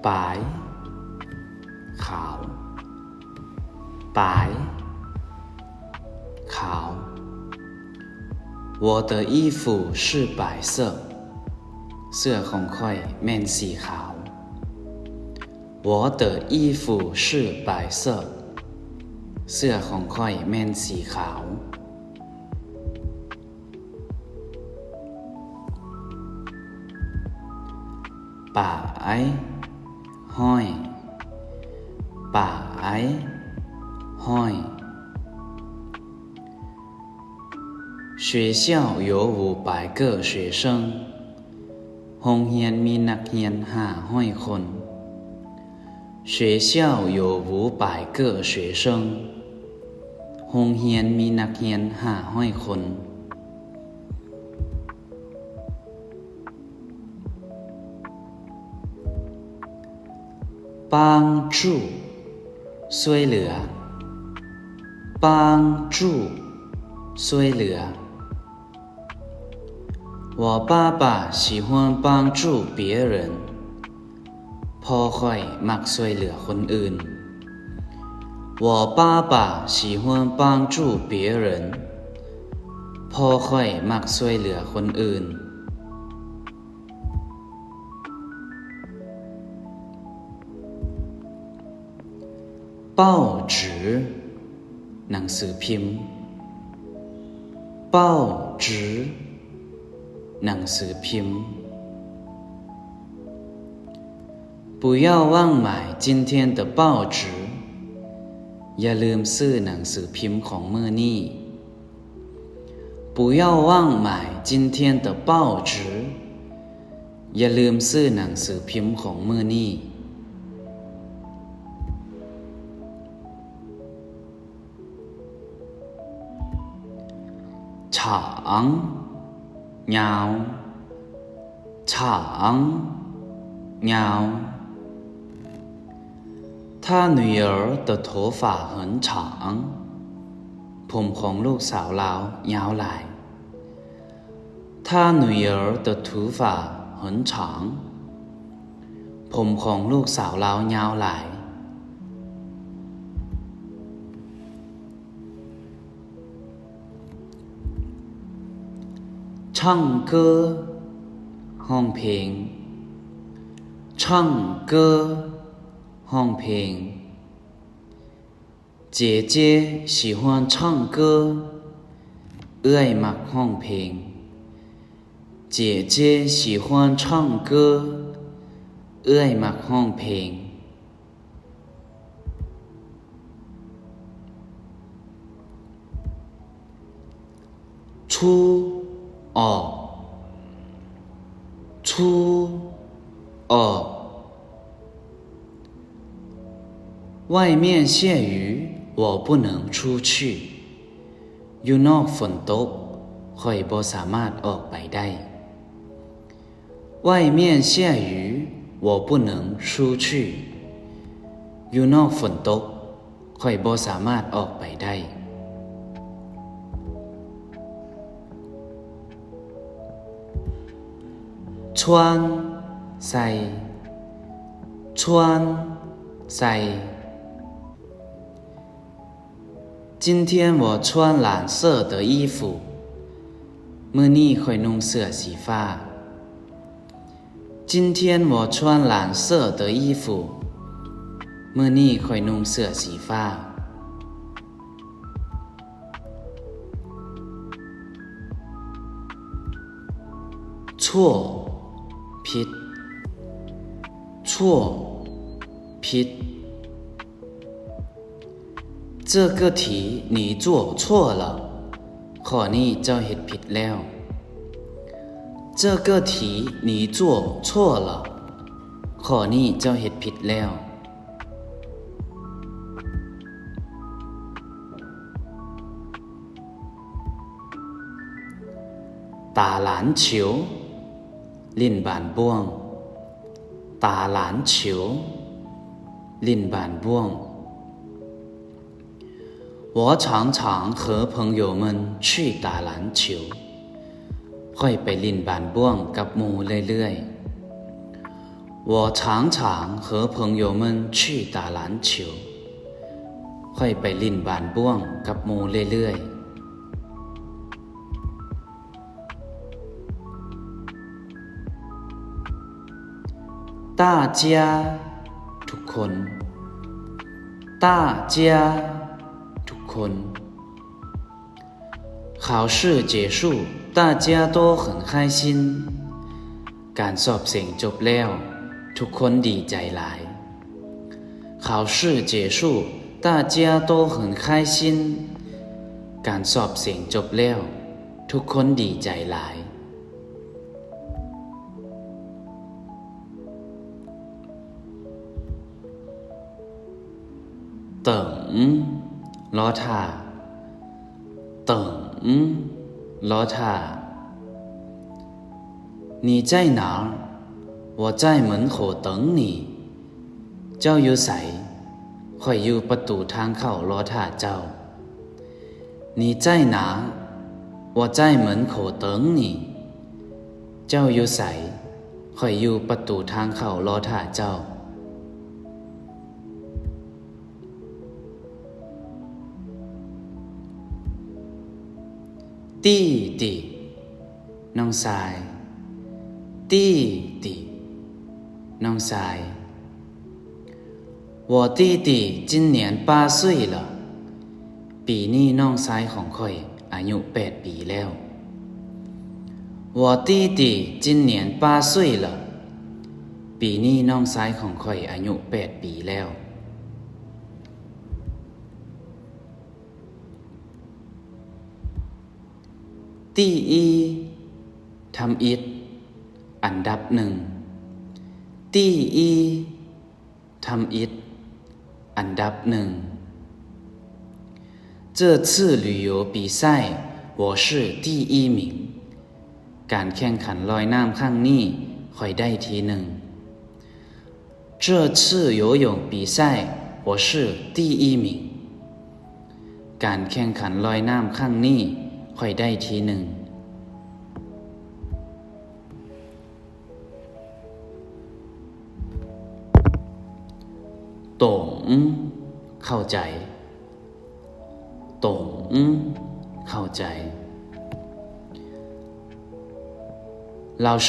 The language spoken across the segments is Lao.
白 ຂາວ 白 ຂາວ 我的衣服是白色 ເສື້ອຂອງຂ້ອຍແມ່ນສີຂາວ 我的衣服是白色 ເສື້ອຂອງຂ້ອຍແມ່ນສີຂາວ 白 ຫ້ອຍ 白 ຫ້ອຍ 学校有五百个学生 ໂຮງຮຽນມີນັກຮຽນຫ້າຮ້ອຍຄົນ 学校有五百个学生 ໂຮງຮຽນມີນັກຮຽນຫ້າຮ້ອຍຄົນ 帮助 ຊ່ວຍເຫຼືອ 帮助 ຊ່ວຍເຫຼືອ 我爸爸喜欢帮助别人 ພໍ່ຂ້ອຍມັກຊ່ວຍເຫຼືອຄົນອື່ນ 我爸爸喜欢帮助别人 ພໍ່ຂ້ອຍມັກຊ່ວຍເຫຼືອຄົນອື່ນ 报纸 ໜັງສືພິມ 报纸 ໜັງສືພິມ 不要忘买今天的报纸 ຢ່າລືມຊື້ໜັງສືພິມຂອງມື້ນີ້ 不要忘买今天的报纸 ຢ່າລືມຊື້ໜັງສືພິມຂອງມື້ນີ້ 长 ຍາວ 长 ຍາວ 他女儿的头发很长 ຜົມຂອງລູກສາວລາວຍາວຫຼາຍ 他女儿的头发很长 ຜົມຂອງລູກສາວລາວຍາວຫຼາຍ 唱歌 ຮ້ອງເພງ 唱歌 ຮ້ອງເພງ 姐姐喜欢唱歌 ເອື້ອຍມັກຮ້ອງເພງ 姐姐喜欢唱歌 ເອື້ອຍມັກຮ້ອງເພງ 出 ອອກ 出 ອອກ 外面下雨，我不能出去 ຢູ່ນອກຝົນຕົກ ຂ້ອຍບໍ່ສາມາດອອກໄປໄດ້ 外面下雨，我不能出去 ຢູ່ນອກຝົນຕົກ ຂ້ອຍບໍ່ສາມາດອອກໄປໄດ້ 穿 ໃສ່ 穿 ໃສ່ 今天我穿蓝色的衣服 ມື້ນີ້ຂ້ອຍນຸ່ງເສື້ອສີຟ້າ 今天我穿蓝色的衣服 ມື້ນີ້ຂ້ອຍນຸ່ງເສື້ອສີຟ້າ 错 ຜິດ 错 ຜິດ 这个题你做错了 ຂໍ້ນີ້ເຈົ້າເຮັດຜິດແລ້ວ 这个题你做错了 ຂໍ້ນີ້ເຈົ້າເຮັດຜິດແລ້ວ 打篮球 ຫຼິ້ນບານບ້ວງ 打篮球 ຫຼິ້ນບານບ້ວງ 我常常和朋友们去打篮球 ຂ້ອຍໄປຫຼິ້ນບານບ້ວງກັບໝູ່ເລື້ອຍໆ我常常和朋友们去打篮球。 ຂ້ອຍໄປຫຼິ້ນບານບ້ວງກັບໝູ່ເລື້ອຍໆ. 大家 ທຸກຄົນ. 大家 ທຸກຄົນ. 考试结束，大家都很开心。 ການສອບເສັງຈົບແລ້ວ ທຸກຄົນດີໃຈຫຼາຍ. 考试结束，大家都很开心。 ການສອບເສັງຈົບແລ້ວ ທຸກຄົນດີໃຈຫຼາຍ. 等 ລໍຖ້າ. 等 ລໍຖ້າ. 你在哪儿？我在门口等你。 ເຈົ້າຢູ່ໃສ? ຂ້ອຍຢູ່ປະຕູທາງເຂົ້າລໍຖ້າເຈົ້າ. 你在哪？我在门口等你。 ເຈົ້າຢູ່ໃສ? ຂ້ອຍຢູ່ປະຕູທາງເຂົ້າລໍຖ້າເຈົ້າ. 弟弟 ນ້ອງຊາຍ. 弟弟 ນ້ອງຊາຍ. 我弟弟今年八岁了。 ປີນີ້ນ້ອງຊາຍຂອງຂ້ອຍອາຍຸແປດປີແລ້ວ. 我弟弟今年八岁了。 ປີນີ້ນ້ອງຊາຍຂອງຂ້ອຍອາຍຸແປດປີແລ້ວ. 第一 ທຳອິດ ອັນດັບໜຶ່ງ. 第一 ທຳອິດ ອັນດັບໜຶ່ງ. 这次旅游比赛，我是第一名。 ການແຂ່ງຂັນລອຍນ້ຳຄັ້ງນີ້ ຂ້ອຍໄດ້ທີໜຶ່ງ. 这次游泳比赛，我是第一名。 ການແຂ່ງຂັນລອຍນ້ຳຄັ້ງນີ້ ຂ້ອຍໄດ້ທີໜຶ່ງ. 懂 ເຂົ້າໃຈ. 懂 ເຂົ້າໃຈ. 老师，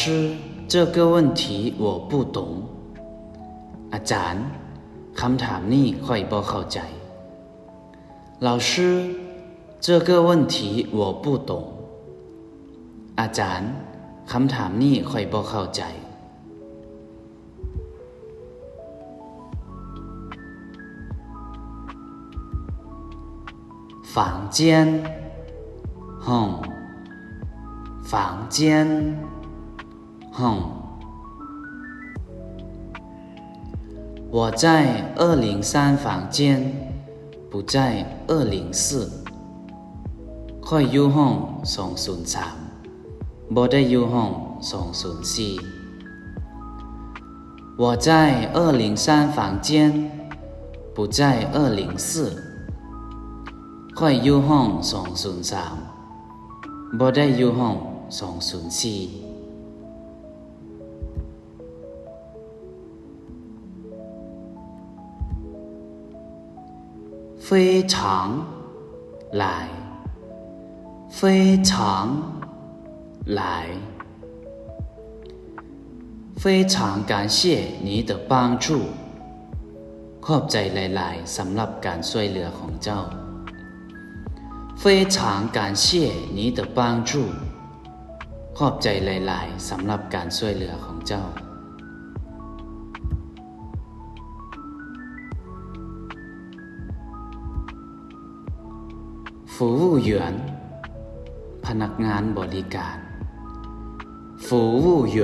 这个问题我不懂。 ອາຈານ, ຄຳຖາມນີ້ຂ້ອຍບໍ່ເຂົ້າໃຈ. 老师，这个问题我不懂。 ອາຈານ, ຄຳຖາມນີ້ຂ້ອຍບໍ່ເຂົ້າໃຈ. 房间 ຫ້ອງ. 房间 ຫ້ອງ. 我在二零三房间，不在二零四。 ຂ້ອຍຢູ່ຫ້ອງສອງສູນສາມ ບໍ່ໄດ້ຢູ່ຫ້ອງສອງສູນສີ່. 我在二零三房间，不在二零四。 ຂ້ອຍຢູ່ຫ້ອງສອງສູນສາມ ບໍ່ໄດ້ຢູ່ຫ້ອງສອງສູນສີ່. 非常 ຫຼາຍ. 非常 ຫຼາຍ. 非常感谢你的帮助。 ຂອບໃຈຫຼາຍໆ ສຳລັບການຊ່ວຍເຫຼືອຂອງເຈົ້າ. 非常感谢你的帮助。 ຂອບໃຈຫຼາຍໆ ສຳລັບການຊ່ວຍເຫຼືອຂອງເຈົ້າ. 服务员 ພະນັກງານບໍລິການ. 服务员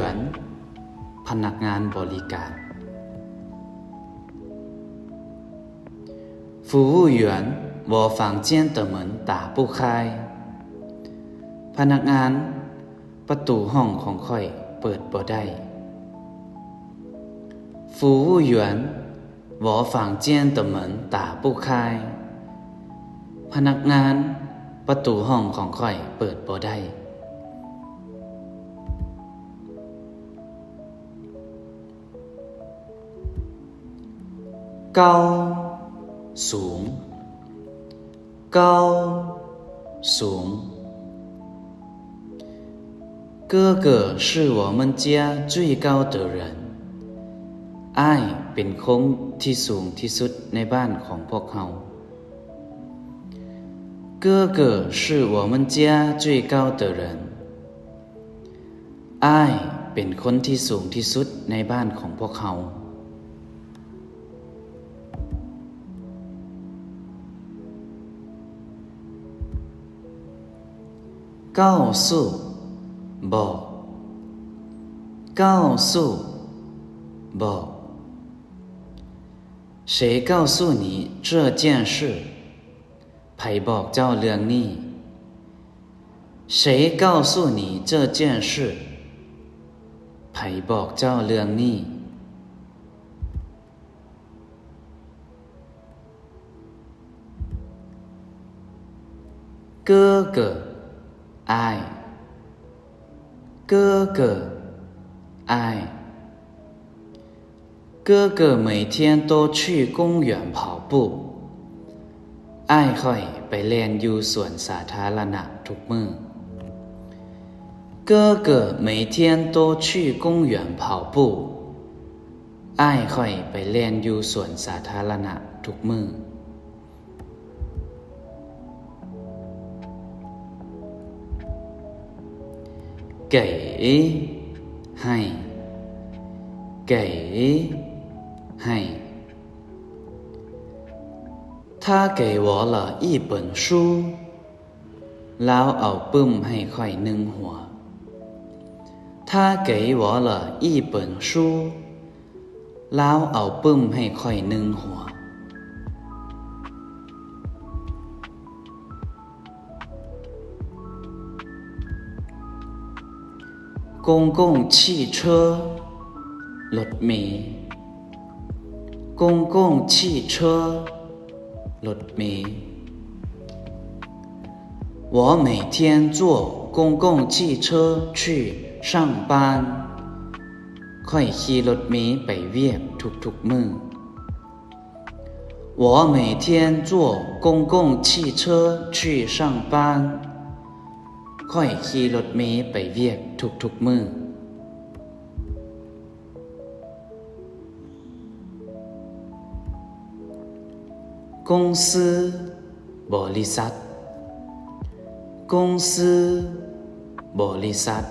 ພະນັກງານບໍລິການ. 服务员，我房间的门打不开。 ພະນັກງານ, ປະຕູຫ້ອງຂອງຂ້ອຍເປີດບໍ່ໄດ້. 服务员，我房间的门打不开。 ພະນັກງານ, ປະຕູຫ້ອງຂອງຂ້ອຍເປີດບໍ່ໄດ້.高，สูງ 高，สูง 哥哥是我们家最高的人 อ้ายเป็นคนที่สูงที่สุดในบ้านของพวกเรา 哥哥是我们家最高的人 อ้ายเป็นคนที่สูงที่สุดในบ้านของพวกเรา 告诉 บอก 告诉 บอก 谁告诉你这件事 ໃຜບອກເຈົ້າເລື່ອງນີ້? 谁告诉你这件事 ໃຜບອກເຈົ້າເລື່ອງນີ້? 哥哥 ອ້າຍ 哥哥 ອ້າຍ 哥哥每天都去公园跑步 ອ້າຍຂ້ອຍໄປແລ່ນຢູ່ສວນສາທາລະນະທຸກມື້ 哥哥每天都去公园跑步 ອ້າຍຂ້ອຍໄປແລ່ນຢູ່ສວນສາທາລະນະທຸກມື້ 给 ໃຫ້ 给 ໃຫ້ 他给我了一本书 ລາວເອົາປຶ້ມໃຫ້ຂ້ອຍໜຶ່ງຫົວ 他给我了一本书 ລາວເອົາປຶ້ມໃຫ້ຂ້ອຍໜຶ່ງຫົວ 公共汽车 ລົດເມ 公共汽车 ລົດເມ 我每天坐公共汽车去上班 ຂ້ອຍຂີ່ລົດເມໄປວຽກທຸກໆມື້ 我每天坐公共汽车去上班 ຂ້ອຍຂີ່ລົດເມໄປວຽກທຸກໆມື້ 公司 ບໍລິສັດ 公司 ບໍລິສັດ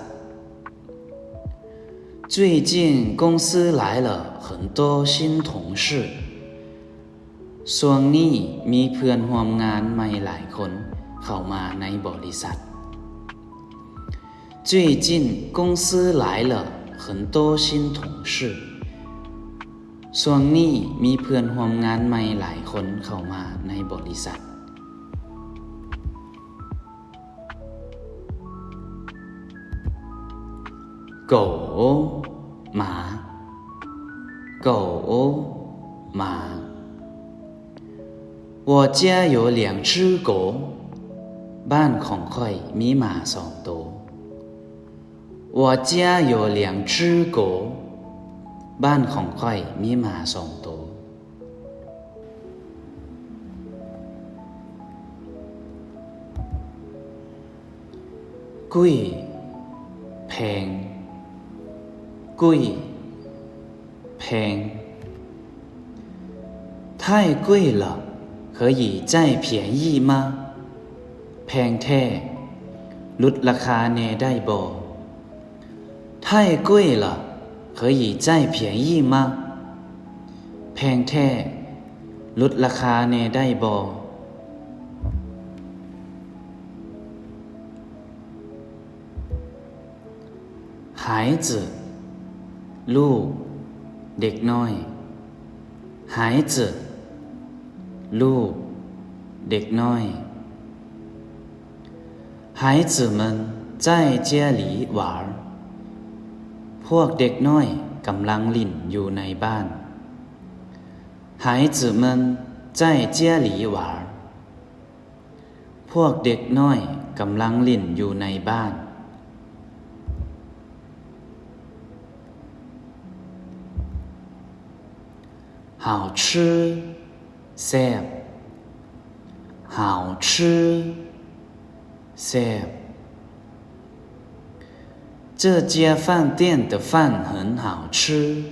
最近公司来了很多新同事 ຊ່ວງນີ້ມີເພື່ອນຮ່ວມງານໃໝ່ຫຼາຍຄົນເຂົ້າມາໃນບໍລິສັດ 最近公司来了很多新同事 ຊ່ວງນີ້ມີເພື່ອນຮ່ວມງານໃໝ່ຫຼາຍຄົນເຂົ້າມາໃນບໍລິສັດ 狗 ໝາ 狗 ໝາ 我家有两只狗 ບ້ານຂອງຂ້ອຍມີໝາສອງໂຕ 我家有两只狗 ບ້ານຂອງຂ້ອຍມີໝາສອງໂຕ 贵 ແພງ 贵 ແພງ 太贵了可以再便宜吗 ແພງແທ້ ຫຼຸດລາຄາແດ່ໄດ້ບໍ່ 太贵了可以再便宜吗 ແພງແທ້ ຫຼຸດລາຄາແດ່ໄດ້ບໍ່ 孩子 ລູກ ເດັກນ້ອຍ 孩子 ລູກ ເດັກນ້ອຍ 孩子们在家里玩 ພວກເດັກນ້ອຍກຳລັງຫຼິ້ນຢູ່ໃນບ້ານ 孩子们在家里玩 ພວກເດັກນ້ອຍກຳລັງຫຼິ້ນຢູ່ໃນບ້ານ.好吃 ແຊບ 好吃 ແຊບ 这家饭店的饭很好吃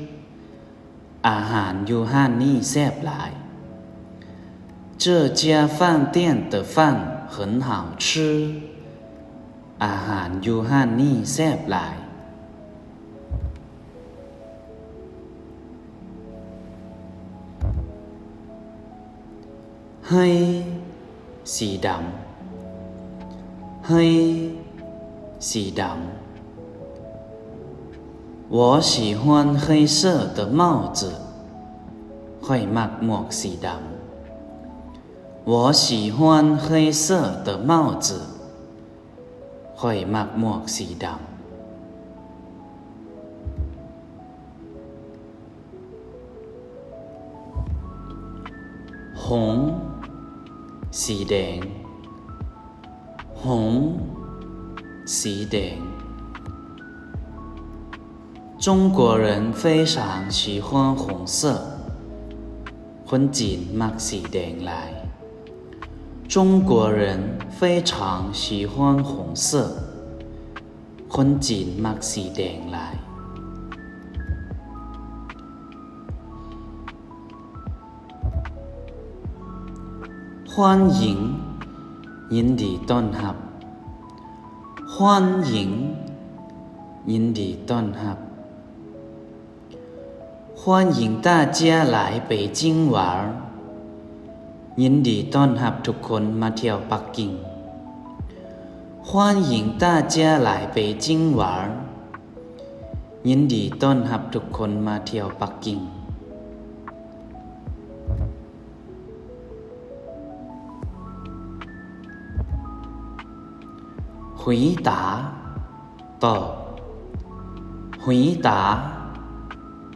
ອາຫານຢູ່ຮ້ານນີ້ແຊບຫຼາຍ 这家饭店的饭很好吃 ອາຫານຢູ່ຮ້ານນີ້ແຊບຫຼາຍ. ເຮີ້ຍ ສີດຳ ເຮີ້ຍ ສີດຳ 我喜欢黑色的帽子 ຂ້ອຍມັກໝວກສີດຳ 我喜欢黑色的帽子 ຂ້ອຍມັກໝວກສີດຳ. ຫົງ ສີແດງ ຫົງ ສີແດງ 中国人非常喜欢红色 ຄົນຈີນມັກສີແດງຫຼາຍ 中国人非常喜欢红色 ຄົນຈີນມັກສີແດງຫຼາຍ. 欢迎 ຍິນດີຕ້ອນຮັບ 欢迎 ຍິນດີຕ້ອນຮັບ 欢迎大家来北京玩儿 ຍິນດີຕ້ອນຮັບທຸກຄົນມາທ່ຽວປັກກິ່ງ 欢迎大家来北京玩儿 ຍິນດີຕ້ອນຮັບທຸກຄົນມາທ່ຽວປັກກິ່ງ. 回答 ຕອບ 回答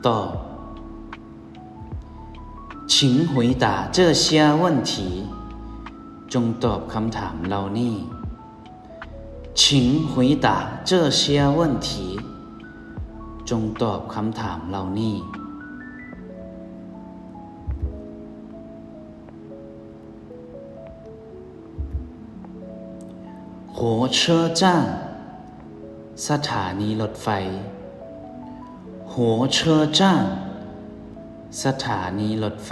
ຕອບ 请回答这些问题 ຈົ່ງຕອບຄຳຖາມເຫຼົ່ານີ້ 请回答这些问题 ຈົ່ງຕອບຄຳຖາມເຫຼົ່ານີ້. 火车站 ສະຖານີລົດໄຟ 火车站 ສະຖານີລົດໄຟ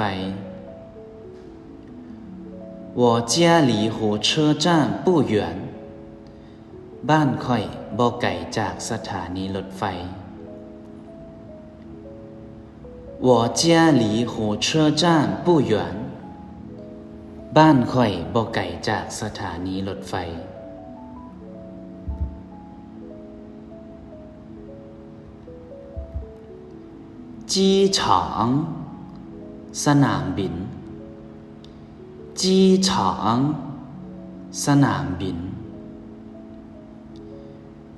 我家离火车站不远 ບ້ານຂ້ອຍບໍ່ໄກຈາກສະຖານີລົດໄຟ 我家离火车站不远 ບ້ານຂ້ອຍບໍ່ໄກຈາກສະຖານີລົດໄຟ. 机场 ສະໜາມບິນ 机场 ສະໜາມບິນ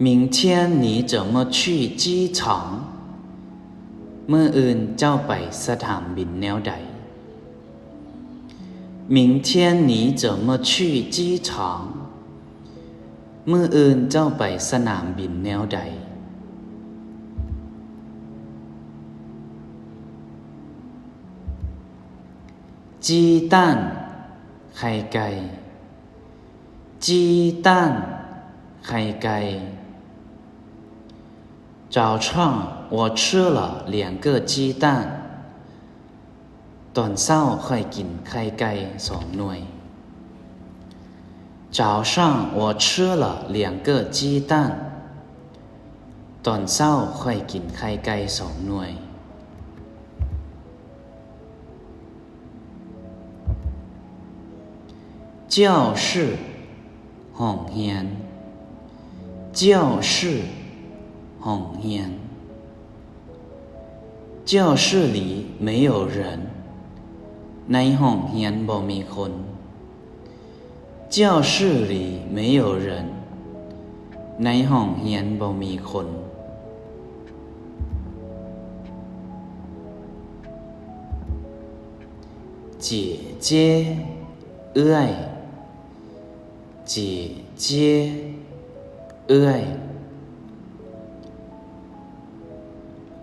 明天你怎么去机场 ມື້ອື່ນເຈົ້າໄປສະໜາມບິນແນວໃດ? 明天你怎么去机场 ມື້ອື່ນເຈົ້າໄປສະໜາມບິນແນວໃດ? 鸡蛋 ໄຂ່ໄກ່ 鸡蛋 ໄຂ່ໄກ່ 早上我吃了两个鸡蛋 ຕອນເຊົ້າຂ້ອຍກິນໄຂ່ໄກ່ສອງໜ່ວຍ 早上我吃了两个鸡蛋 ຕອນເຊົ້າຂ້ອຍກິນໄຂ່ໄກ່ສອງໜ່ວຍ. 教室 ຫ້ອງຮຽນ 教室 ຫ້ອງຮຽນ 教室里没有人 ໃນຫ້ອງຮຽນບໍ່ມີຄົນ 教室里没有人 ໃນຫ້ອງຮຽນບໍ່ມີຄົນ. 姐姐 ເອື້ອຍ 姐姐 ເອື້ອຍ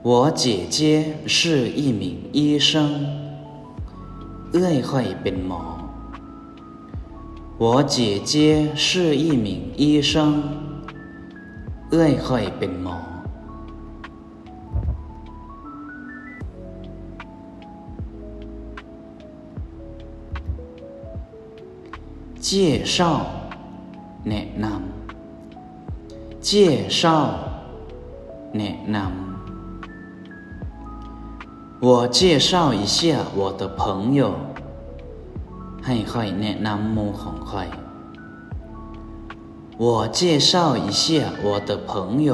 我姐姐是一名医生ເອື້ອຍຂ້ອຍເປັນໝໍ. 我姐姐是一名医生. ເອື້ອຍຂ້ອຍເປັນໝໍ. 介绍 ແນະນຳ. 介绍 ແນະນຳ. 我介绍一下我的朋友. ໃຫ້ຂ້ອຍແນະນຳໝູ່ຂອງຂ້ອຍ. 我介绍一下我的朋友.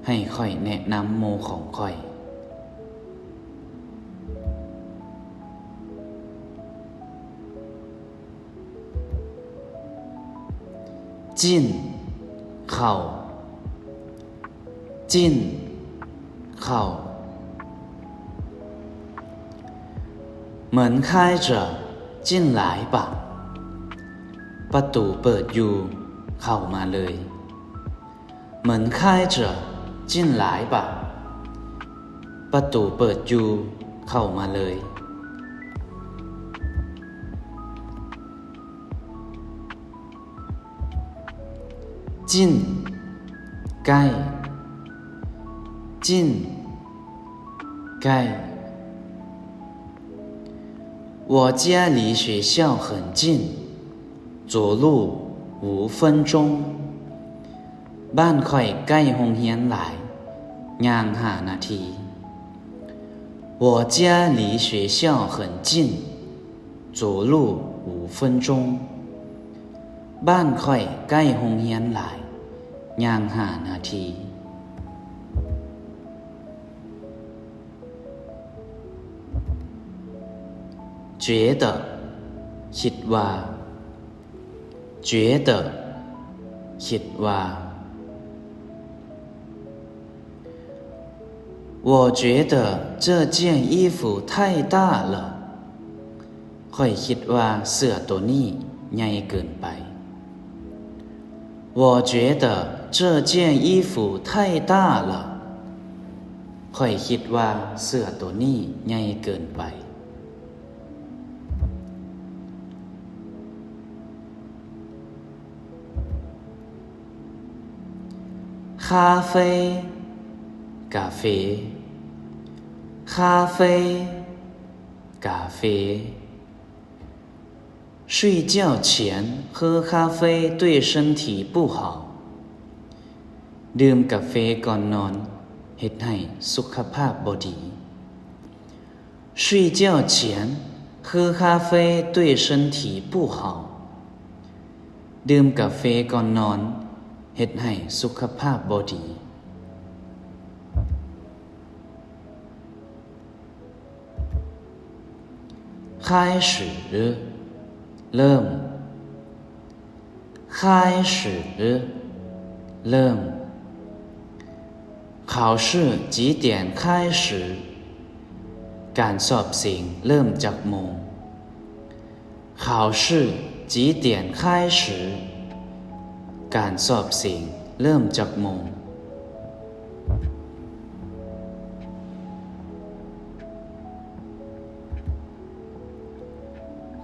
ໃຫ້ຂ້ອຍແນະນຳໝູ່ຂອງຂ້ອຍ. 进 ເຂົ້າ. 进 ເຂົ້າ. 门开着，进来吧. ປະຕູເປີດຢູ່ ເຂົ້າມາເລີຍ. 门开着，进来吧. ປະຕູເປີດຢູ່ ເຂົ້າມາເລີຍ. 近 ໃກ້. 近 ໃກ້. 我家离学校很近，走路五分钟. ບ້ານຂ້ອຍໃກ້ໂຮງຮຽນຫຼາຍ, ຍ່າງຫ້ານາທີ. 我家离学校很近，走路五分钟. ບ້ານຂ້ອຍໃກ້ໂຮງຮຽນຫຼາຍ, ຍ່າງຫ້ານາທີ. 觉得 ຄິດວ່າ. 觉得 ຄິດວ່າ. 我觉得这件衣服太大了. ຂ້ອຍຄິດວ່າເສື້ອໂຕນີ້ໃຫຍ່ເກີນໄປ. 我觉得这件衣服太大了. ຂ້ອຍຄິດວ່າເສື້ອໂຕນີ້ໃຫຍ່ເກີນໄປ. 咖啡 ກາເຟ. 咖啡 ກາເຟ. 睡觉前喝咖啡对身体不好. ດື່ມກາເຟກ່ອນນອນ ເຮັດໃຫ້ສຸຂະພາບບໍ່ດີ. 睡觉前喝咖啡对身体不好. ດື່ມກາເຟກ່ອນນອນ ເຮັດໃຫ້ສຸຂະພາບບໍ່ດີ. 开始 ເລີ່ມ. 开始 ເລີ່ມ. 考试几点开始? ການສອບເສັງເລີ່ມຈັກໂມງ? 考试几点开始? ການສອບເສັງເລີ່ມຈັກໂມງ?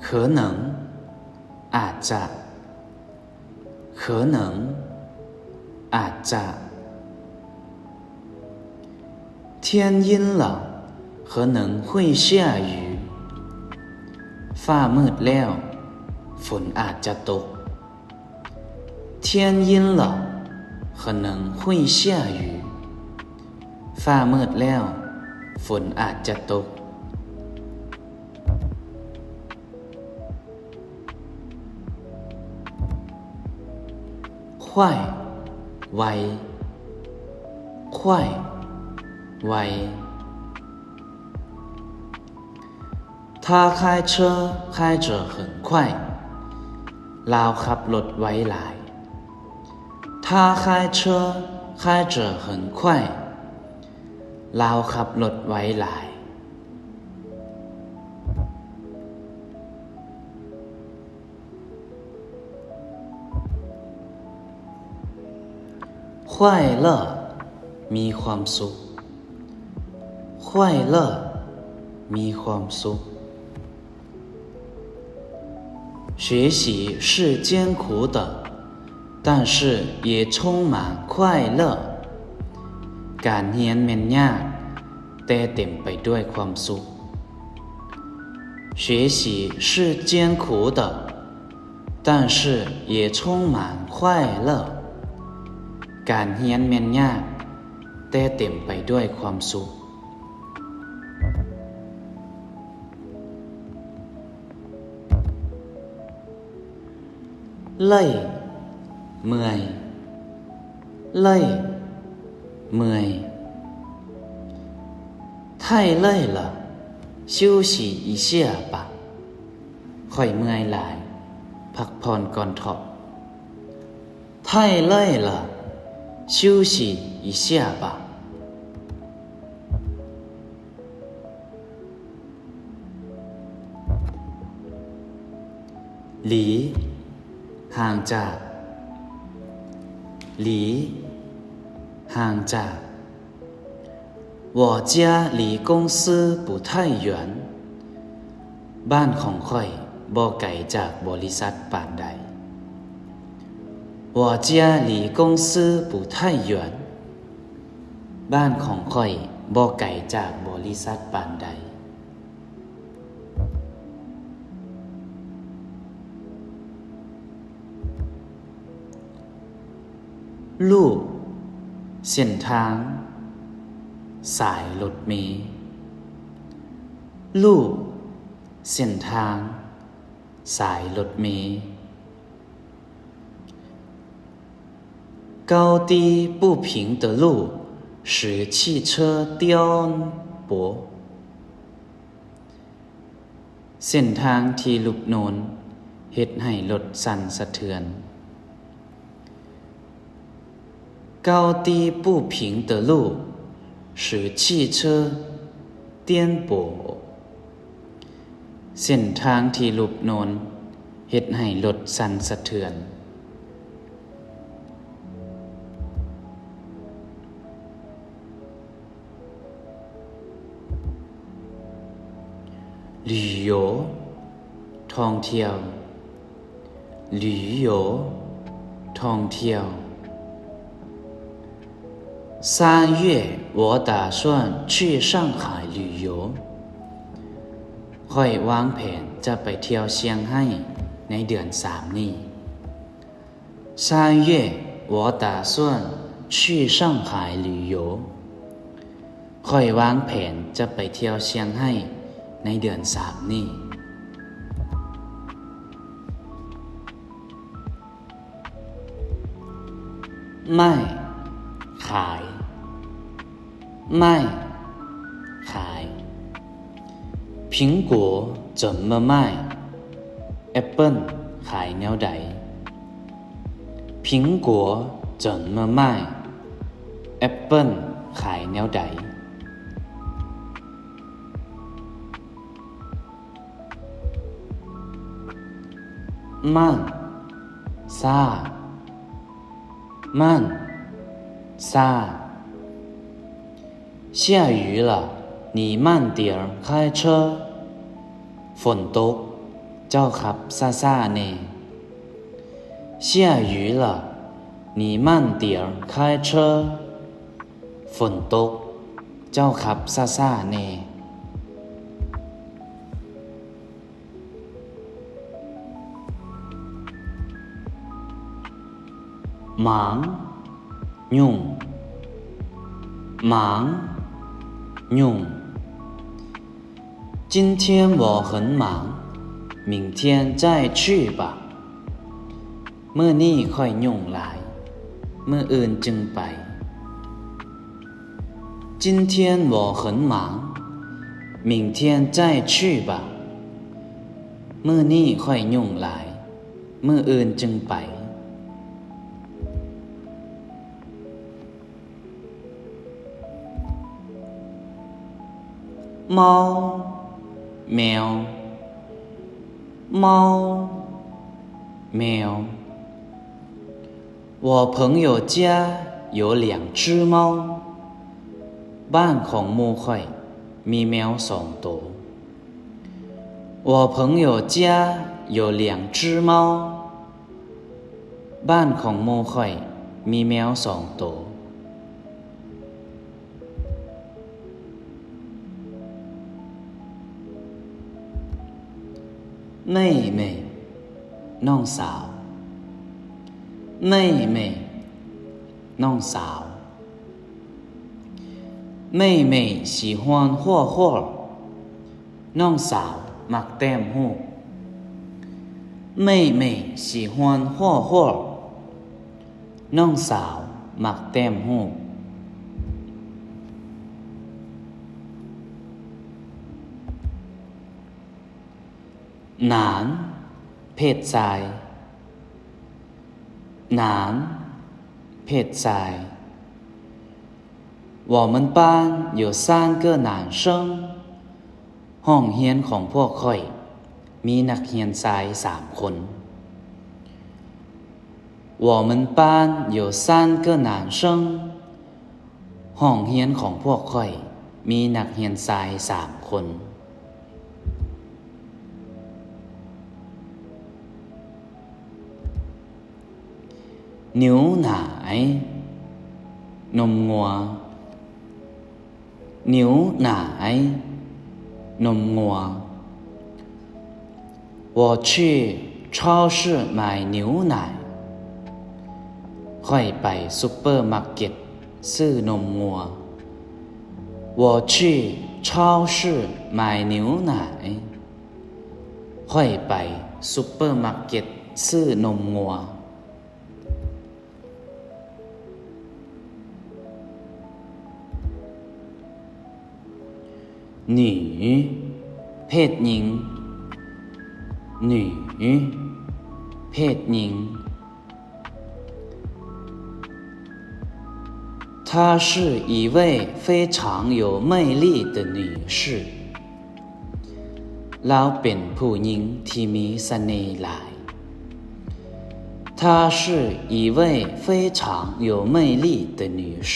可能 ອາດຈະ. 可能 ອາດຈະ. 天阴了，可能会下雨. ຟ້າມືດແລ້ວ ຝົນອາດຈະຕົກ. 天阴了，可能会下雨. ຟ້າມືດແລ້ວ ຝົນອາດຈະຕົກ. 快 ໄວ. 快 ໄວ. 他开车开着很快. ລາວຂັບລົດໄວຫຼາຍ. 他开车开着很快. ລາວຂັບລົດໄວຫຼາຍ. 快乐 ມີຄວາມສຸກ. 快乐 ມີຄວາມສຸກ.学习是艰苦的，但是也充满快乐。 ການຮຽນແມ່ນຍາກ, ແຕ່ເຕັມໄປດ້ວຍຄວາມສຸກ. 学习是艰苦的，但是也充满快乐。 ການຮຽນແມ່ນຍາກ, ແຕ່ເຕັມໄປດ້ວຍຄວາມສຸກ. 累, ເມື່ອຍ. 累, ເມື່ອຍ. 太累了，休息一下吧。 ຂ້ອຍເມື່ອຍຫຼາຍ, ພັກຜ່ອນກ່ອນເຖາະ. 太累了，休息一下吧。 ຫຼີ, ຫ່າງຈາກ. ຫຼີ, ຫ່າງຈາກ. 我家离公司不太远。 ບ້ານຂອງຂ້ອຍບໍ່ໄກຈາກບໍລິສັດປານໃດ. 我家离公司不太远。 ບ້ານຂອງຂ້ອຍບໍ່ໄກຈາກບໍລິສັດປານໃດ. 路, ເສັ້ນທາງ, ສາຍລົດເມ. 路, ເສັ້ນທາງ, ສາຍລົດເມ. 高低不平的路使汽车颠簸。 ເສັ້ນທາງທີ່ຫຼຸບໂນນເຮັດໃຫ້ລົດສັ່ນສະເທືອນ. 高低不平的路使汽车颠簸。 ເສັ້ນທາງທີ່ຫຼຸບໂນນເຮັດໃຫ້ລົດສັ່ນສະເທືອນ. 旅游, ທ່ອງທ່ຽວ. 旅游, ທ່ອງທ່ຽວ. 三月我打算去上海旅游。 ຂ້ອຍວາງແຜນຈະໄປທ່ຽວຊຽງໄຮ້ໃນເດືອນສາມນີ້. 三月我打算去上海旅游。 ຂ້ອຍວາງແຜນຈະໄປທ່ຽວຊຽງໄຮ້ໃນເດືອນສາມນີ້. 卖, ຂາຍ. 卖, ຂາຍ. 苹果怎么卖? ແອັບເປິ້ນຂາຍແນວໃດ? 苹果怎么卖? ແອັບເປິ້ນຂາຍແນວໃດ? 慢, ຊ້າ. 慢, ຊ້າ. 下雨了，你慢点儿开车。 ຝົນຕົກ, ເຈົ້າຂັບຊ້າໆແດ່. 下雨了，你慢点儿开车。 ຝົນຕົກ, ເຈົ້າຂັບຊ້າໆແດ່. 忙, ຫຍຸ້ງ. 忙, ຫຍຸ້ງ. 今天我很忙，明天再去吧。 ມື້ນີ້ຂ້ອຍຫຍຸ້ງຫຼາຍ, ມື້ອື່ນຈຶ່ງໄປ. 今天我很忙，明天再去吧。 ມື້ນີ້ຂ້ອຍຫຍຸ້ງຫຼາຍ, ມື້ອື່ນຈຶ່ງໄປ. 猫, ແມວ. 猫, ແມວ. 我朋友家有两只猫。 ບ້ານຂອງໝູ່ຂ້ອຍມີແມວສອງໂຕ.我朋友家有两只猫。 บ้านของหมู่ข้อยมีแมวสองโต. 妹妹 น้องสาว. 妹妹 น้องสาว. 妹妹喜欢画画。 น้องสาวมักแต้มรูป. 妹妹喜欢画画。 น้องสาวมักแต้มรูป. 男 ເພດຊາຍ. 男 ເພດຊາຍ. 我们班有三个男生。 ຫ້ອງຮຽນຂອງພວກຂ້ອຍມີນັກຮຽນຊາຍສາມຄົນ. 我们班有三个男生。 ຫ້ອງຮຽນຂອງພວກຂ້ອຍມີນັກຮຽນຊາຍສາມຄົນ. 牛奶 ນົມງົວ. 牛奶 ນົມງົວ. 我去超市买牛奶。 ຂ້ອຍໄປຊຸບເປີມາເກັດຊື້ນົມງົວ. 我去超市买牛奶。 ຂ້ອຍໄປຊຸບເປີມາເກັດຊື້ນົມງົວ. 女 ເພດຍິງ. 女 ເພດຍິງ. 她是一位非常有魅力的女士。 ລາວເປັນຜູ້ຍິງທີ່ມີສະເໜ່ຫຼາຍ. 她是一位非常有魅力的女士。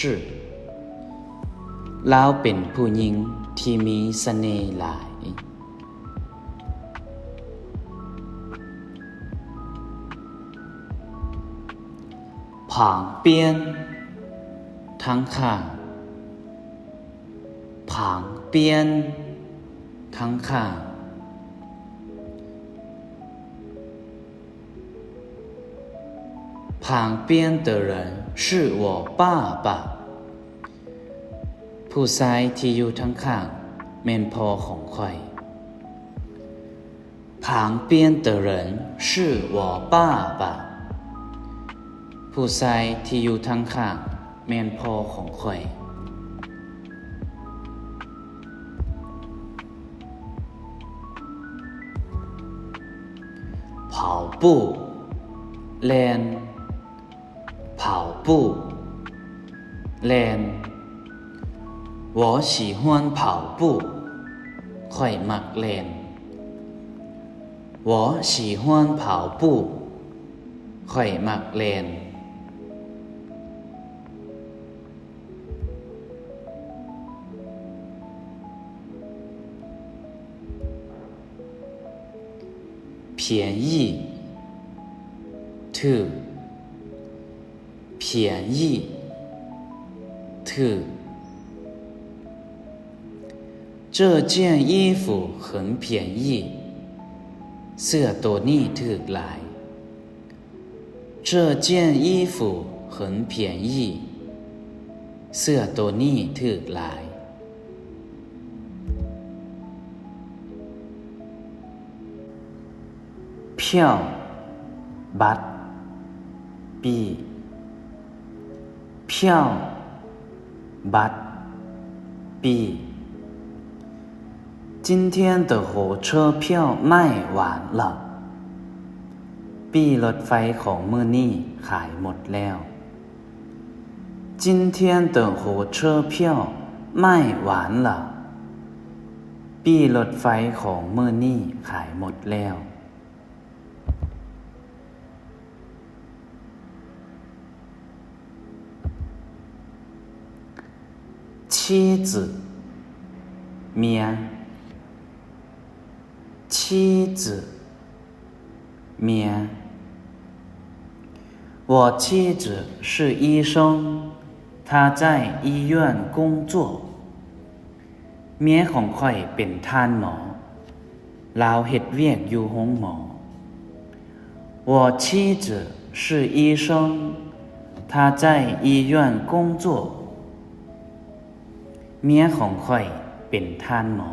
ລາວເປັນຜູ້ຍິງທີ່ມີສະເໜ່ຫຼາຍ. 旁边 ທາງຂ້າງ. 旁边 ທາງຂ້າງ. 旁边的人是我爸爸。 ຜູ້ຊາຍທີ່ຢູ່ທາງຂ້າງແມ່ນພໍ່ຂອງຂ້ອຍ. 旁边的人是我爸爸。 ຜູ້ຊາຍທີ່ຢູ່ທາງຂ້າງແມ່ນພໍ່ຂອງຂ້ອຍ. 跑步 ແລ່ນ. 跑步 ແລ່ນ. 我喜欢跑步。 ຂ້ອຍມັກແລ່ນ. 我喜欢跑步。 ຂ້ອຍມັກແລ່ນ. 便宜 ຖືກ. 便宜 ຖືກ. 这件衣服很便宜。 ເສື້ອໂຕນີ້ຖືກຫຼາຍ. 这件衣服很便宜。 ເສື້ອໂຕນີ້ຖືກຫຼາຍ. 票 ບັດ. ປີ້. 票 ບັດ. ປີ້. 今天的火车票卖完了。 ປີ້ລົດໄຟຂອງມື້ນີ້ຂາຍໝົດແລ້ວ. 今天的火车票卖完了。 ປີ້ລົດໄຟຂອງມື້ນີ້ຂາຍໝົດແລ້ວ. 妻子 ເມຍ. 妻妻子 ເມຍ. 我妻子是医生，她在医院工作. ເມຍຂອງຂ້ອຍເປັນທ່ານໝໍ, ລາວເຮັດວຽກຢູ່ໂຮງໝໍ. 我妻子是医生，她在医院工作. ເມຍຂອງຂ້ອຍເປັນທ່ານໝໍ,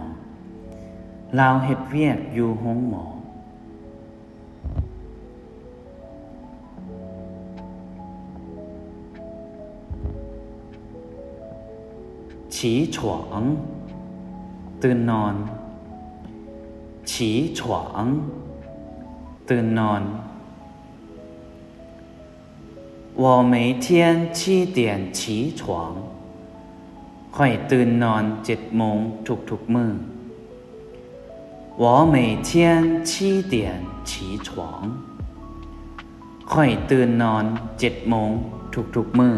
ລາວເຮັດວຽກຢູ່ໂຮງໝໍ. 起床 ຕື່ນນອນ. 起床 ຕື່ນນອນ. 我每天七点起床. ຂ້ອຍຕື່ນນອນເຈັດໂມງທຸກໆມື້. 我每天七点起床. ຂ້ອຍຕື່ນນອນເຈັດໂມງທຸກໆມື້.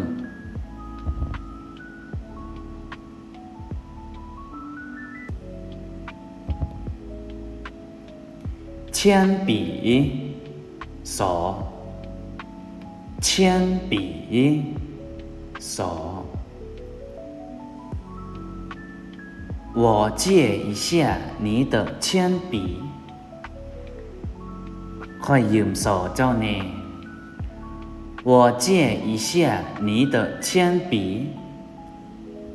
鉛笔 ສໍ. 鉛笔 ສໍ. 我借一下你的铅笔. ຂ້ອຍຢືມສໍເຈົ້າແດ່. 我借一下你的铅笔.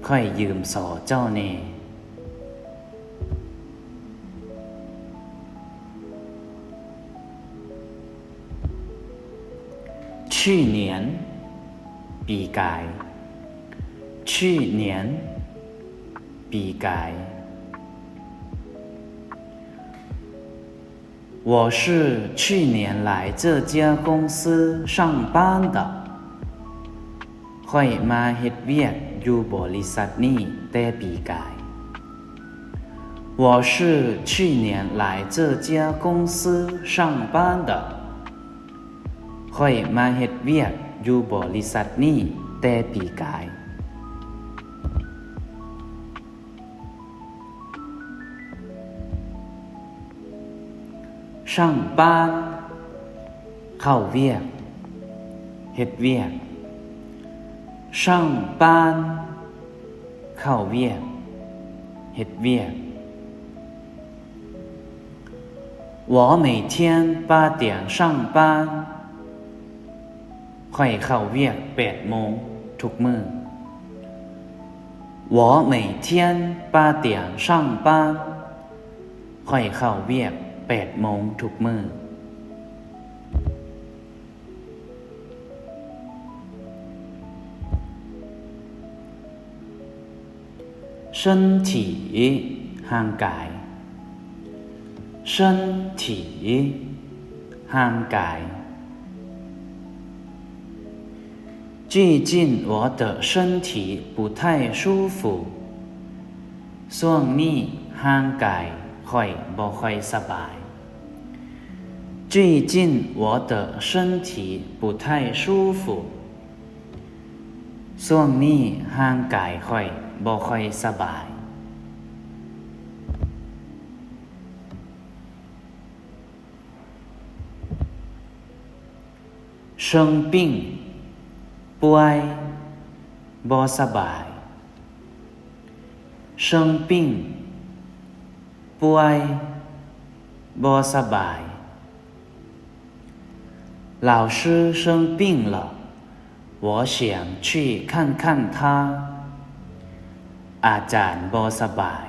ຂ້ອຍຢືມສໍເຈົ້າແດ່. 去年 ປີກາຍ. 去年 ປີກາຍ. 我是去年来这家公司上班的. ຂ້ອຍມາເຮັດວຽກຢູ່ບໍລິສັດນີ້ແຕ່ປີກາຍ. 我是去年来这家公司上班的. ຂ້ອຍມາເຮັດວຽກຢູ່ບໍລິສັດນີ້ແຕ່ປີກາຍ. 上班 ເຂົ້າວຽກ ເຮັດວຽກ. 上班 ເຂົ້າວຽກ ເຮັດວຽກ. 我每天八点上班. ຂ້ອຍເຂົ້າວຽກແປດໂມງທຸກມື້. 我每天八点上班. ຂ້ອຍເຂົ້າວຽກແປດໂມງທຸກມື້. 身体 ຮ່າງກາຍ. 身体 ຮ່າງກາຍ. 最近我的身体不太舒服. ຊ່ວງນີ້ຮ່າງກາຍຂ້ອຍບໍ່ຄ່ອຍສະບາຍ. 最近我的身体不太舒服. ຊ່ວງນີ້ຮ່າງກາຍຂ້ອຍບໍ່ຄ່ອຍສະບາຍ. 生病 ປ່ວຍ ບໍ່ສະບາຍ. 生病 ປ່ວຍ ບໍ່ສະບາຍ. 老师生病了，我想去看看他。 ອາຈານບໍ່ສະບາຍ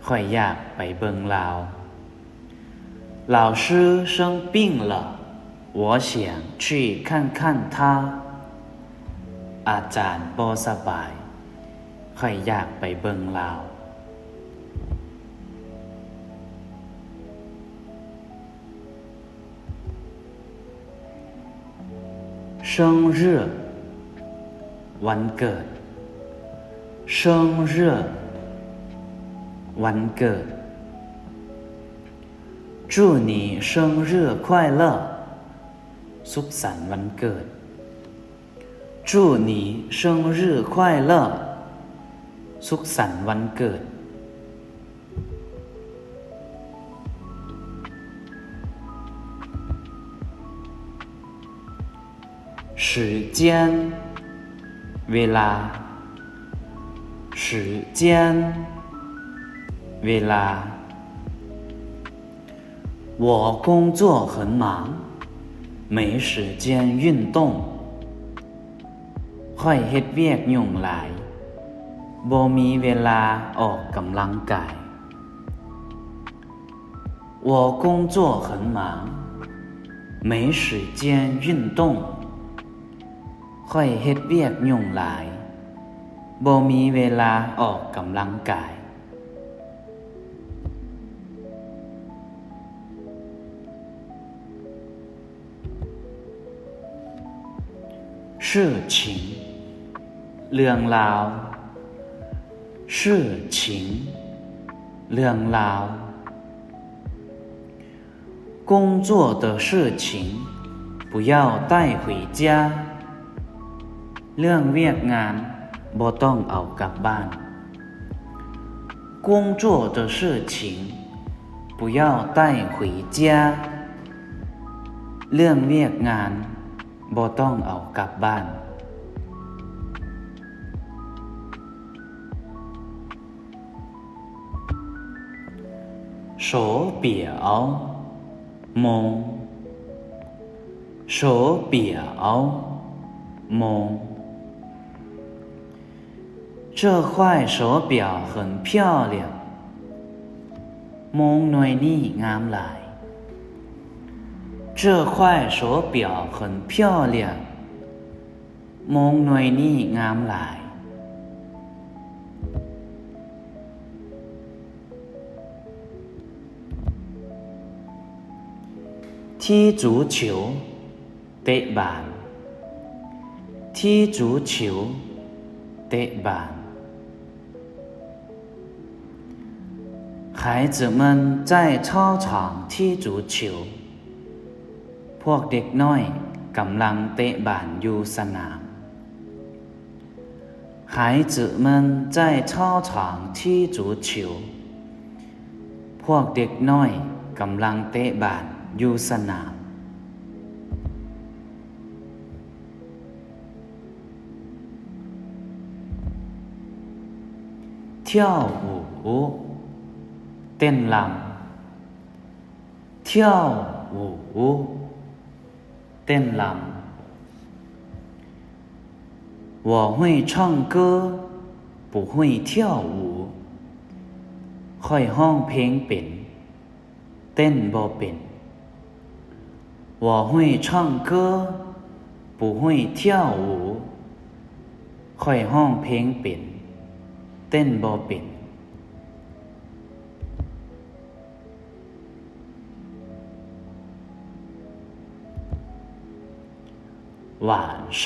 ຂ້ອຍຢາກໄປເບິ່ງລາວ. 老师生病了，我想去看看他。 ອາຈານບໍ່ສະບາຍ ຂ້ອຍຢາກໄປເບິ່ງລາວ. 生日 ວັນເກີດ. 生日 ວັນເກີດ. 祝你生日快乐. ສຸກສັນວັນເກີດ. 祝你生日快乐. ສຸກສັນວັນເກີດ.时间 ເວລາ 时间 ເວລາ 我工作很忙，没时间运动。 ຂ້ອຍເຮັດວຽກຫຍຸ້ງຫຼາຍ ບໍ່ມີເວລາອອກກຳລັງກາຍ. 我工作很忙，没时间运动。 ຂ້ອຍເຮັດວຽກຫຍຸ້ງຫຼາຍ ບໍ່ມີເວລາອອກກຳລັງກາຍ. 事情 ເລື່ອງລາວ 事情 ເລື່ອງລາວ 工作的事情不要带回家。 ເລື່ອງວຽກງານບໍ່ຕ້ອງເອົາກັບບ້ານ. 工作的事情不要带回家。 ເລື່ອງວຽກງານບໍ່ຕ້ອງເອົາກັບບ້ານ. 手表 ໂມງ 手表 ໂມງ 这块手表很漂亮。 ໂມງໜ່ວຍນີ້ງາມຫຼາຍ. 这块手表很漂亮。 ໂມງໜ່ວຍນີ້ງາມຫຼາຍ. 踢足球 ເຕະບານ 踢足球 ເຕະບານ. 孩子们在操场踢足球。 ພວກເດັກນ້ອຍກຳລັງເຕະບານຢູ່ສະໜາມ. 孩子们在操场踢足球。 ພວກເດັກນ້ອຍກຳລັງເຕະບານຢູ່ສະໜາມ. 跳舞 ເຕັ້ນລຳ 跳舞 ເຕັ້ນລຳ. 我会唱歌，不会跳舞。 ຂ້ອຍຮ້ອງເພງເປັນ ເຕັ້ນບໍ່ເປັນ. 我会唱歌，不会跳舞。 ຂ້ອຍຮ້ອງເພງເປັນ ເຕັ້ນບໍ່ເປັນ. 晚上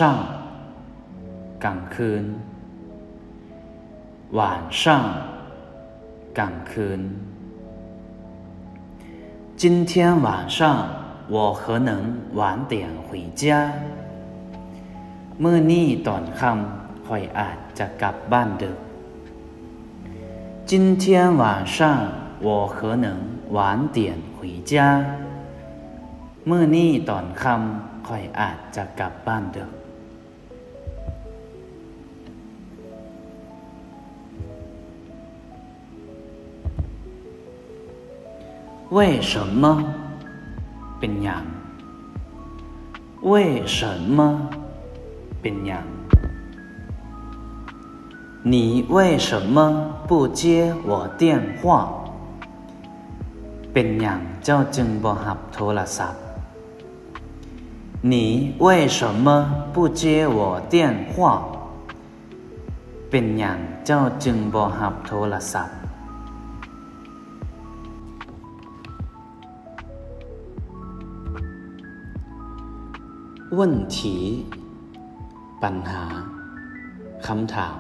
ກາງຄືນ. 晚上 ກາງຄືນ. 今天晚上我可能晚点回家。 ມື້ນີ້ຕອນຄ່ຳຂ້ອຍອາດຈະກັບບ້ານດຶກ. 今天晚上我可能晚点回家。 ມື້ນີ້ຕອນຄ່ຳຂ້ອຍອາດຈະກັບບ້ານດຶກ. 为什么 ເປັນຫຍັງ? 为什么 ເປັນຫຍັງ? 你为什么不接我电话? ເປັນຫຍັງເຈົ້າຈຶ່ງບໍ່ຮັບໂທລະສັບ? 你为什么不接我电话? ເປັນຫຍັງເຈົ້າຈຶ່ງບໍ່ຮັບໂທລະສັບ? 问题 ປັນຫາ ຄຳຖາມ.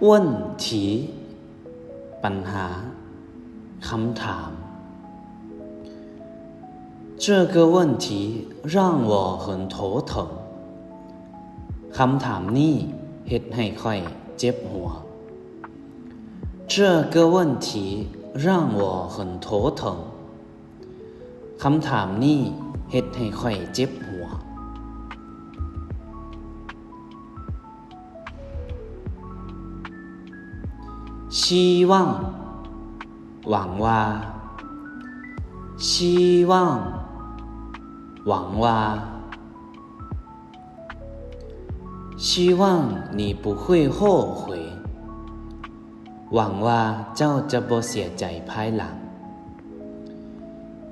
问题 ປັນຫາ ຄຳຖາມ. 这个问题让我很头疼。 ຄຳຖາມນີ້ເຮັດໃຫ້ຂ້ອຍເຈັບຫົວ. 这个问题让我很头疼。 ຄຳຖາມນີ້ເຮັດໃຫ້ຂ້ອຍເຈັບຫົວ.希望 ຫວັງວ່າ 希望 ຫວັງວ່າ 希望你不会后悔 ຫວັງວ່າເຈົ້າຈະບໍ່ເສຍໃຈພາຍຫຼັງ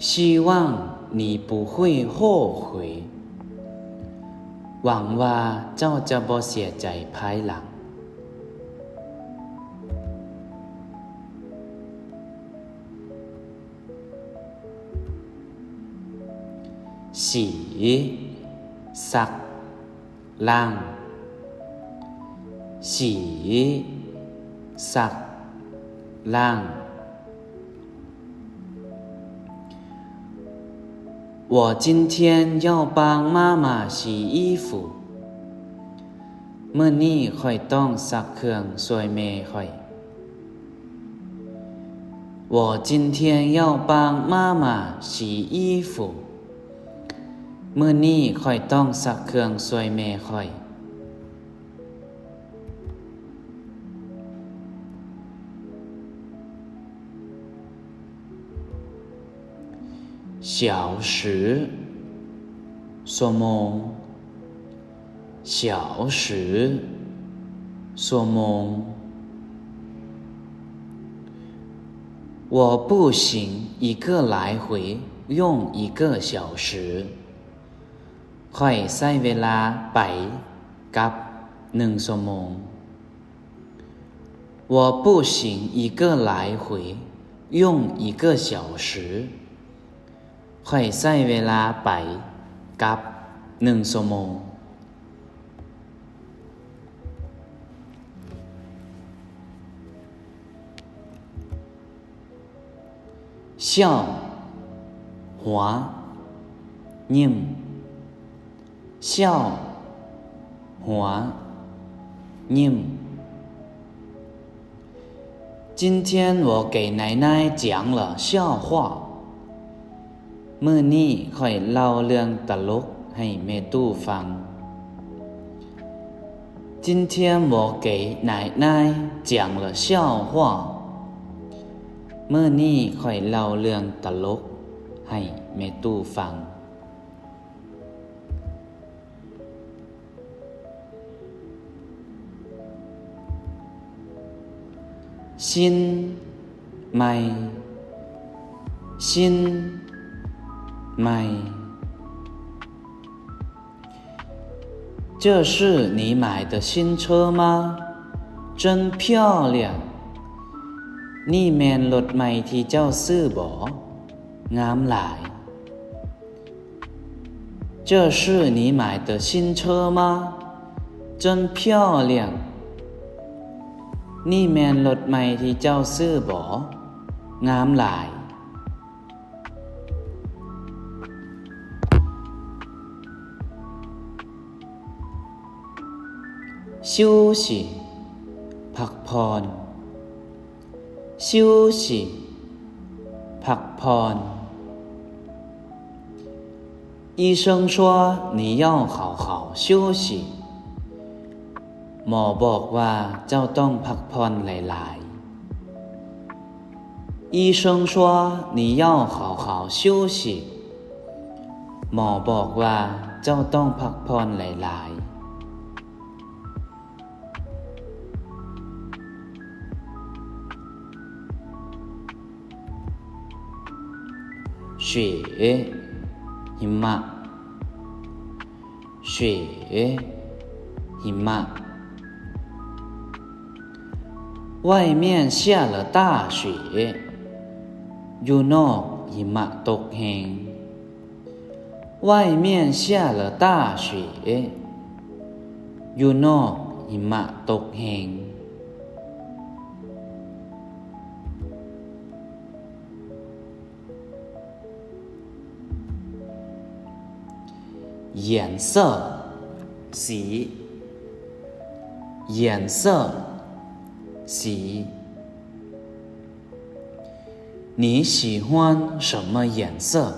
希望你不会后悔 ຫວັງວ່າເຈົ້າຈະບໍ່ເສຍໃຈພາຍຫຼັງ 洗 ຊັກ ລ້າງ 洗 ຊັກ ລ້າງ 我今天要帮妈妈洗衣服 ມື້ນີ້ຂ້ອຍຕ້ອງຊັກເຄື່ອງຊ່ວຍແມ່ຂ້ອຍ 我今天要帮妈妈洗衣服 ມື້ນີ້ຂ້ອຍຕ້ອງຊັກເຄື່ອງຊ່ວຍແມ່ຂ້ອຍ 小时 ຊົ່ວໂມງ 小时 ຊົ່ວໂມງ 我步行一个来回用一个小时 ຂ້ອຍໃຊ້ເວລາໄປກັບໜຶ່ງຊົ່ວໂມງ 我步行一个来回用一个小时 ຂ້ອຍໃຊ້ເວລາໄປກັບໜຶ່ງຊົ່ວໂມງ 笑 ຫົວ ຍິ້ມ 笑 ຫົວ ຍິ້ມ 今天我给奶奶讲了笑话 ມື້ນີ້ຂ້ອຍເລົ່າເລື່ອງຕະຫຼົກໃຫ້ແມ່ຕູ້ຟັງ 今天我给奶奶讲了笑话 ມື້ນີ້ຂ້ອຍເລົ່າເລື່ອງຕະຫຼົກໃຫ້ແມ່ຕູ້ຟັງ 新 ໃໝ່ 新 ໃໝ່ 这是你买的新车吗？真漂亮！ນີ້ແມ່ນລົດໃໝ່ທີ່ເຈົ້າຊື້ບໍ? ງາມຫຼາຍ! 这是你买的新车吗？真漂亮！ນີ້ແມ່ນລົດໃໝ່ທີ່ເຈົ້າຊື້ບໍ? ງາມຫຼາຍ! 休息 ພັກຜ່ອນ. 休息 ພັກຜ່ອນ. 医生说你要好好休息. ໝໍບອກວ່າເຈົ້າຕ້ອງພັກຜ່ອນຫຼາຍໆ. 医生说你要好好休息. ໝໍບອກວ່າເຈົ້າຕ້ອງພັກຜ່ອນຫຼາຍໆ. 雪 ຫິມະ. 雪 ຫິມະ. 外面下了大雪. ຢູ່ນອກຫິມະຕົກແຮງ. 外面下了大雪. ຢູ່ນອກຫິມະຕົກແຮງ. 颜色 ສີ. 颜色 ສີ. 你喜欢什么颜色?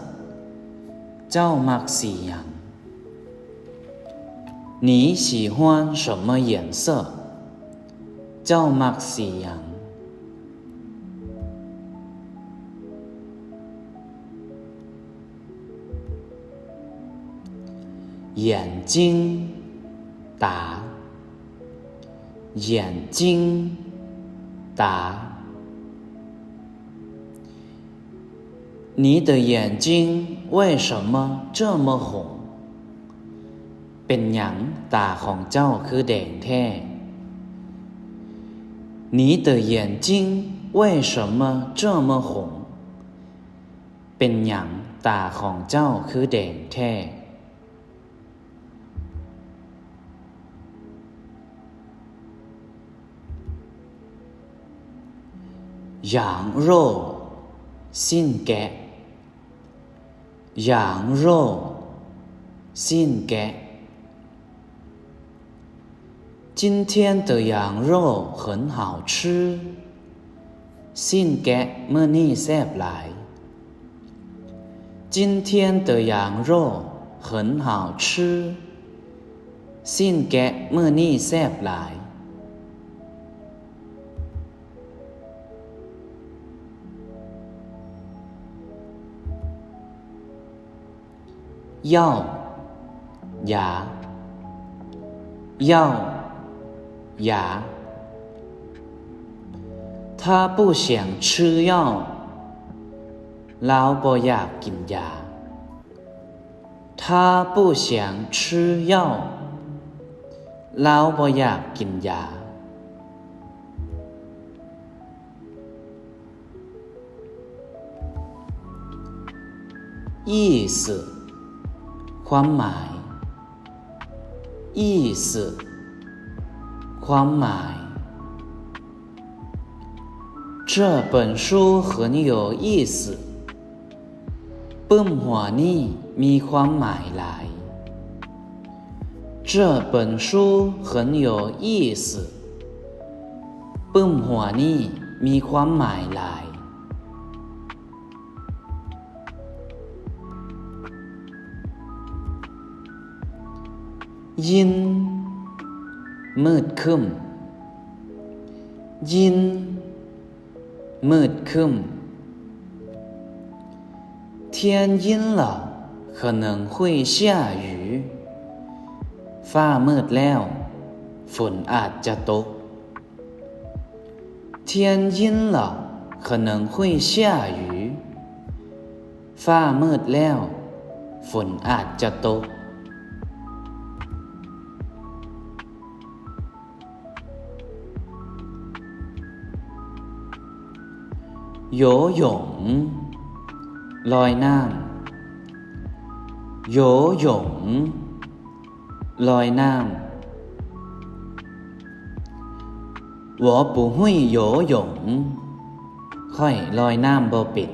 ເຈົ້າມັກສີຫຍັງ? 你喜欢什么颜色? ເຈົ້າມັກສີຫຍັງ?眼睛 ຕາ 眼睛 ຕາ 你的眼睛为什么这么红？ ເປັນຫຍັງຕາຂອງເຈົ້າຄືແດງແທ້? 你的眼睛为什么这么红？ ເປັນຫຍັງຕາຂອງເຈົ້າຄືແດງແທ້? 羊肉 ຊີ້ນແກະ 羊肉 ຊີ້ນແກະ 今天的羊肉很好吃 ຊີ້ນແກະມື້ນີ້ແຊບຫຼາຍ 今天的羊肉很好吃 ຊີ້ນແກະມື້ນີ້ແຊບຫຼາຍ 药 ຢາ 药 ຢາ 他不想吃药 ລາວບໍ່ຢາກກິນຢາ 他不想吃药 ລາວບໍ່ຢາກກິນຢາ 意思 ຄວາມໝາຍ 意思 ຄວາມໝາຍ 这本书很有意思 ປຶ້ມຫົວນີ້ມີຄວາມໝາຍຫຼາຍ 这本书很有意思 ປຶ້ມຫົວນີ້ມີຄວາມໝາຍຫຼາຍ ຍິນ ມືດຄຶ້ມ ຍິນ ມືດຄຶ້ມ 天阴了，可能会下雨 ຟ້າມືດແລ້ວ ຝົນອາດຈະຕົກ 天阴了，可能会下雨 ຟ້າມືດແລ້ວ ຝົນອາດຈະຕົກ 游泳 ລອຍນ້ຳ 游泳 ລອຍນ້ຳ 我不会游泳 ຂ້ອຍລອຍນ້ຳບໍ່ເປັນ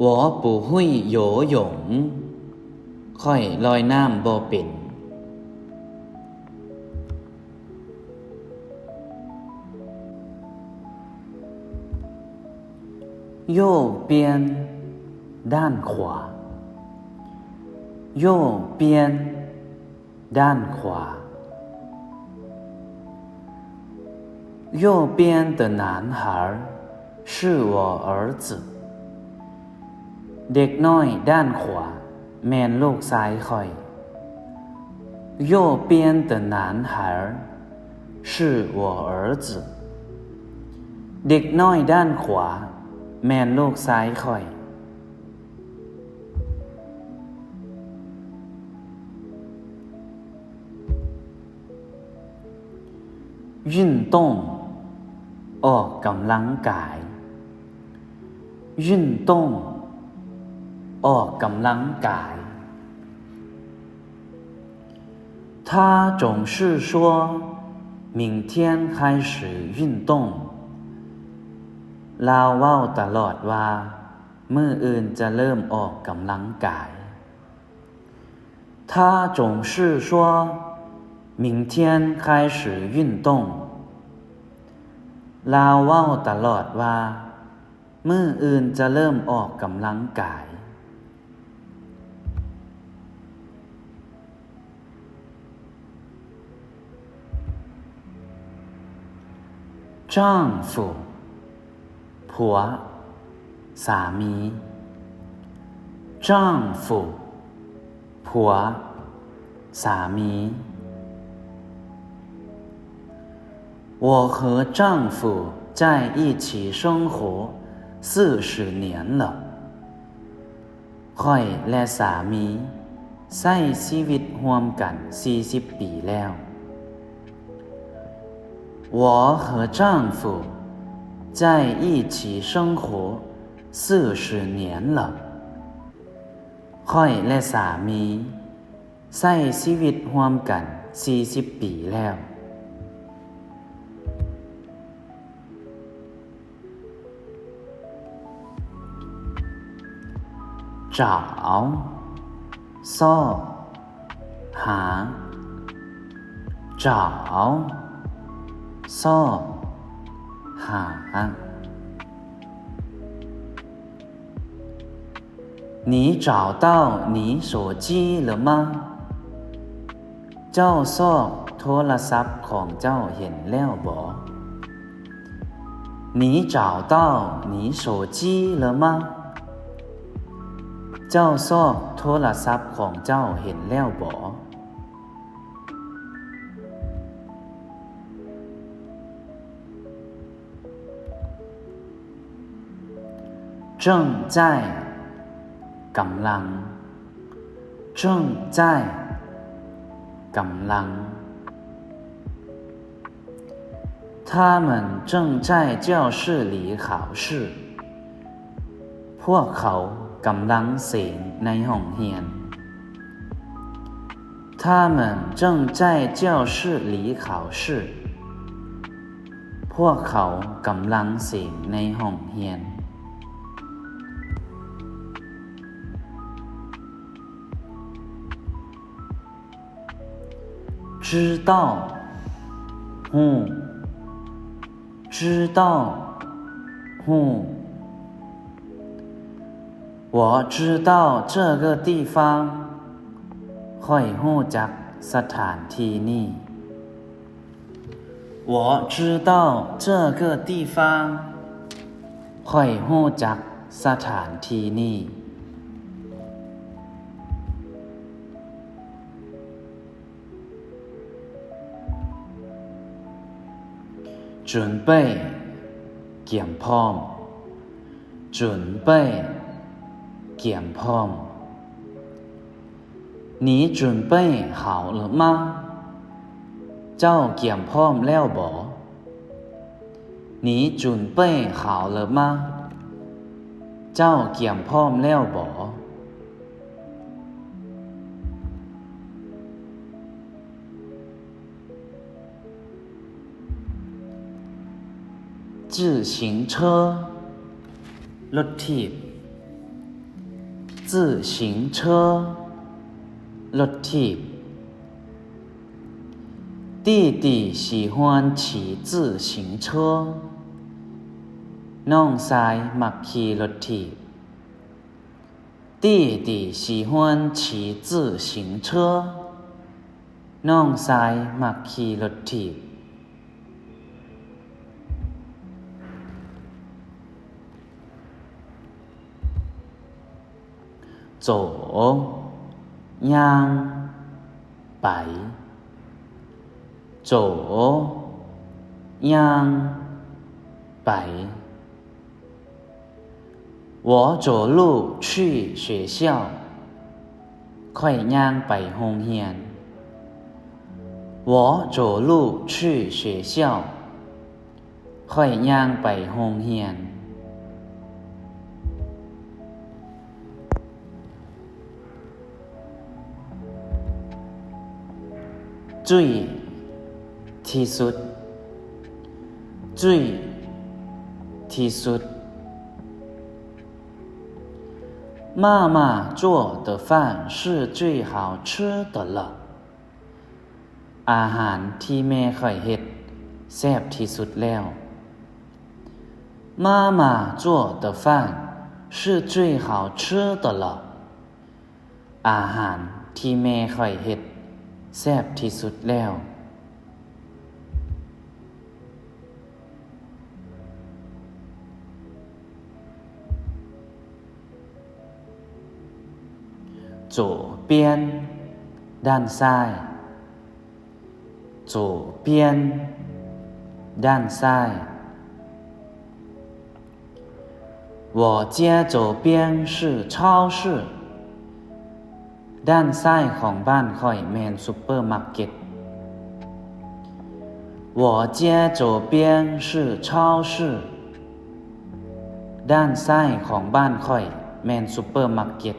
我不会游泳 ຂ້ອຍລອຍນ້ຳບໍ່ເປັນ 右边 ດ້ານຂວາ 右边 ດ້ານຂວາ 右边的男孩是我儿子 ເດັກນ້ອຍດ້ານຂວາແມ່ນລູກຊາຍຂ້ອຍ 右边的男孩是我儿子 ເດັກນ້ອຍດ້ານຂວາແມ່ນລູກຊາຍຂ້ອຍ 运动 ອອກກຳລັງກາຍ 运动 ອອກກຳລັງກາຍ 他总是说明天开始运动 ລາວເວົ້າຕະຫຼອດວ່າ ມື້ອື່ນຈະເລີ່ມອອກກຳລັງກາຍ 他总是说明天开始运动 ລາວເວົ້າຕະຫຼອດວ່າ ມື້ອື່ນຈະເລີ່ມອອກກຳລັງກາຍ 丈夫 ຜົວ ສາມີ 丈夫 ຜ ຜົວ ສາມີ. 我和丈夫在一起生活四十年了. ຂ້ອຍ ແລະ ສາມີ ໃຊ້ຊີວິດຮ່ວມກັນສີ່ສິບປີແລ້ວ. 我和丈夫在一起生活四十年了. ຂ້ອຍ ແລະ ສາມີ ໃຊ້ຊີວິດຮ່ວມກັນສີ່ສິບປີແລ້ວ. 找 ຊອກ ຫາ. 找 ຊອກ ຫາ. 你找到你手机了吗? ເຈົ້າຊອກໂທລະສັບຂອງເຈົ້າເຫັນແລ້ວບໍ? 你找到你手机了吗? ເຈົ້າຊອກໂທລະສັບຂອງເຈົ້າເຫັນແລ້ວບໍ? 正在 ກຳລັງ. 正在 ກຳລັງ. 他们正在教室里考试. ພວກເຂົາກຳລັງເສັງໃນຫ້ອງຮຽນ. 他们正在教室里考试. ພວກເຂົາກຳລັງເສັງໃນຫ້ອງຮຽນ. 知道 ຮູ້. 知道 ຮູ້. 我知道这个地方. ຂ້ອຍຮູ້ຈັກສະຖານທີ່ນີ້. 我知道这个地方. ຂ້ອຍຮູ້ຈັກສະຖານທີ່ນີ້. 准备 ກຽມພ້ອມ. 准备 ກຽມພ້ອມ. 你准备好了吗? ເຈົ້າກຽມພ້ອມແລ້ວບໍ? 你准备好了吗? ເຈົ້າກຽມພ້ອມແລ້ວບໍ? 自行车 ລົດຖີບ. 自行车 ລົດຖີບ. 弟弟喜欢骑自行车. ນ້ອງຊາຍມັກຂີ່ລົດຖີບ. 弟弟喜欢骑自行车. ນ້ອງຊາຍມັກຂີ່ລົດຖີບ. 走 ຍ່າງ ໄປ. 走 ຍ່າງ ໄປ. 我走路去学校. ຂ້ອຍຍ່າງໄປໂຮງຮຽນ. 我走路去学校. ຂ້ອຍຍ່າງໄປໂຮງຮຽນ. 最 ທີ່ສຸດ. 最 ທີ່ສຸດ. 妈妈做的饭是最好吃的了. ອາຫານທີ່ແມ່ຂ້ອຍເຮັດແຊບທີ່ສຸດແລ້ວ. 妈妈做的饭是最好吃的了. ອາຫານທີ່ແມ່ຂ້ອຍເຮັດແຊບທີ່ສຸດແລ້ວ. 我左边 ດ້ານຊ້າຍ. 左边 ດ້ານຊ້າຍ. 我家左边是超市. ດ້ານຊ້າຍຂອງບ້ານຂ້ອຍແມ່ນຊຸບເປີມາເກັດ. 我家左边是超市. ດ້ານຊ້າຍຂອງບ້ານຂ້ອຍແມ່ນຊຸບເປີມາເກັດ.